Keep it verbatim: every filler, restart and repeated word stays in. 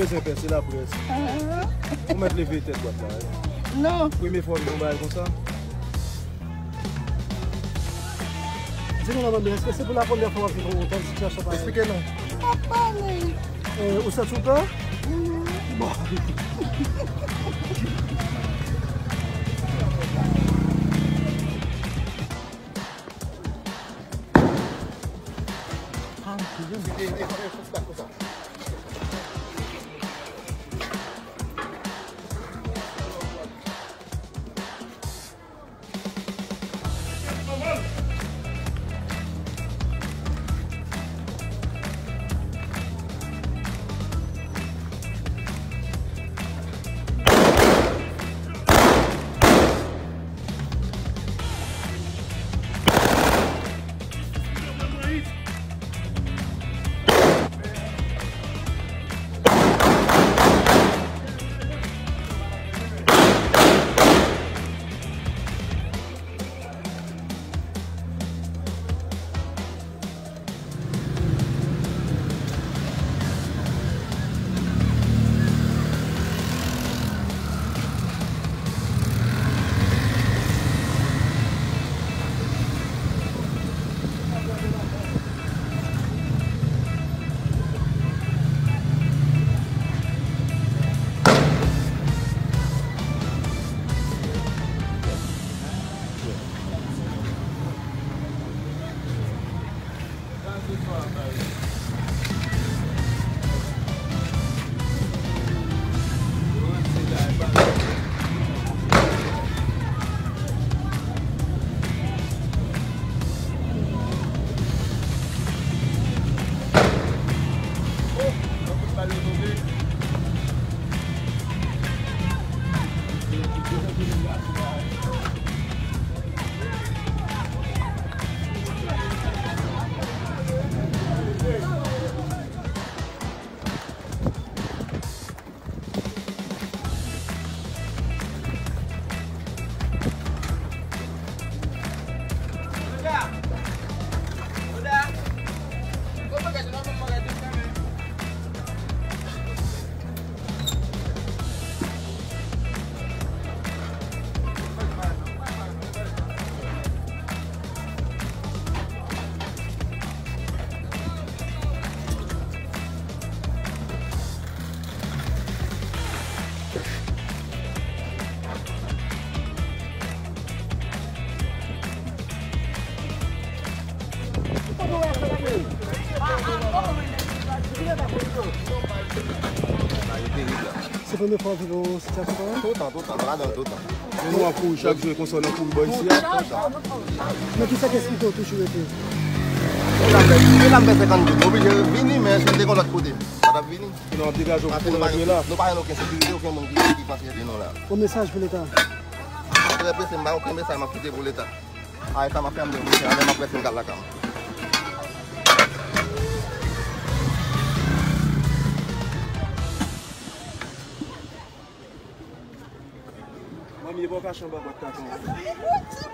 Bezwen pè, se laprès. Ou mèt leve tèt bwat la, wi. Non. Premye fwa w jwenn yon bagay konsa? Di nou non, manmi, èske se pou la premyè fwa w ap viv yon tèl sitiyasyon parèy? Eksplike nou. Pa pale. Eh, ou santi w pè? Bon. Se premye fwa w viv yon sitiyasyon parèy? Toutan, toutan, nou ladan l toutan. Men nou ap kouri chak jou e konsa w nan kouri bò isi a? Toutan. Men kisa k esplike w toujou rete? E la m fè, e la m fè senkant goud, m oblije vini, men si m te gen lòt kote, m pa t ap vini. E nou ap degaje w pou rantre la? Nou pa jwenn okenn sekirite, okenn moun ki, ki panse ede nou la. Yon mesaj pou Leta? Trè prese, m pa gen okenn mesaj m ap kite pou Leta. Ay, sa m ap fè, m dwe bouche, alè m ap prese, m kal lakay m. Manmi, e bò kache anba bwat katon.